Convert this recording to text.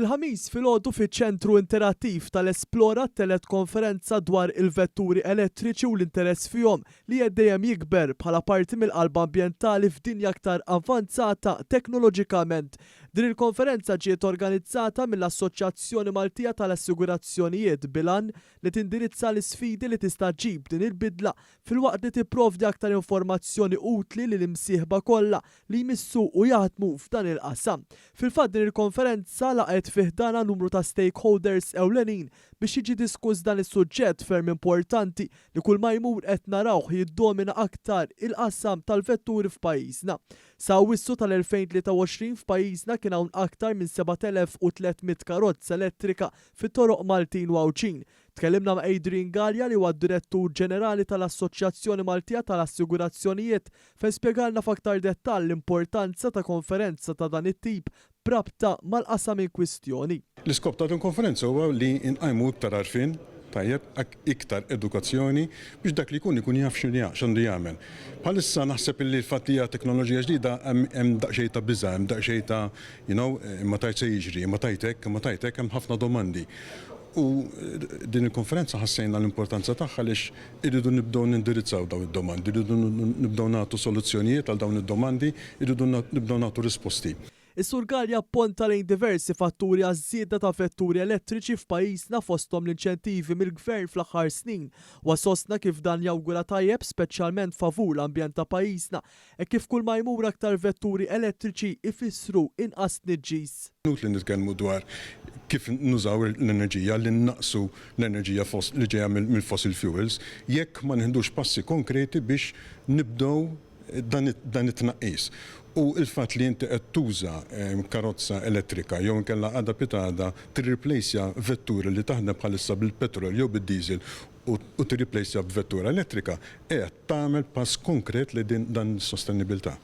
Il-Ħamis filgħodu fiċ-Ċentru Interattiv tal-Esplora ttelgħet konferenza dwar il-vetturi elettriċi u l-interess fihom li qed dejjem jikber bħala parti mill-qalba ambjentali f'dinja aktar avvanzata teknoloġikament. Din il-konferenza ġiet organizzata mill-Assoċjazzjoni Maltija tal-Assigurazzjonijiet bil-għan li tindirizza l-isfidi li tista' ġġib din il-bidla filwaqt li tipprovdi aktar informazzjoni utli lill-imsieħba kollha li jmissu u jaħdmu f'dan il-qasam. Fil-fatt din il-konferenza laqgħet fi ħdanha numru ta' stakeholders ewlenin biex jiġi diskuss dan is-suġġett ferm importanti li kull ma jmur qed narawh jiddomina aktar il-qasam tal-vetturi f'pajjiżna. Sa Awwissu tal-2023 f'pajjiżna kien hawn aktar minn 7,300 karozza elettrika fit-toroq Maltin u Għawdxin. Tkellimna ma' Adrian Galea li huwa d-Direttur Ġenerali tal-Assoċjazzjoni Maltija tal-Assigurazzjonijiet fejn spjegalna f'aktar dettall l-importanza ta' konferenza ta' dan it-tip b'rabta mal-qasam in kwistjoni. L-iskop ta' din konferenza huwa li nqajmu iktar għarfien, tajjeb, iktar edukazzjoni biex dak li jkun ikun jaf x'għandu jagħmel. Bħalissa naħseb illi l-fatt li hija teknoloġija ġdida hemm daqsxejn ta' biża', hemm daqsxejn ta' you know, imma tgħid se jiġri, imma tgħid hekk, imma tgħid hekk, hemm ħafna domandi. U din il-konferenza ħassejna l-importanza tagħha għaliex irridu nibdew nindirizzaw dawn id-domandi, irridu nibdew nagħtu soluzzjonijiet għal dawn id-domandi, irridu nibdew nagħtu risposti. Is-Sur Galea pponta lejn diversi fatturi għaż-żieda ta' vetturi elettriċi f'pajjiżna fosthom l-inċentivi mill-Gvern fl-aħħar snin. Huwa sostna kif dan jawgura tajjeb speċjalment favur l-ambjent ta' pajjiżna hekk kif kull ma jmur aktar vetturi elettriċi jfissru inqas tniġġis. Inutli nitkellmu dwar kif nużaw l-enerġija, li nnaqqsu l-enerġija li ġejja mill-fossil fuels, jekk ma nieħdux passi konkreti biex nibdew dan it-tnaqqis. U l-fatt li inti qed tuża karozza elettrika jew inkella għada pitgħada tirriplejsja vettura li taħdem bħalissa bil-petrol jew bid-diesel u tirriplejsja b'vettura elettrika, qiegħed tagħmel pass konkret lejn dan is-sostenibilità.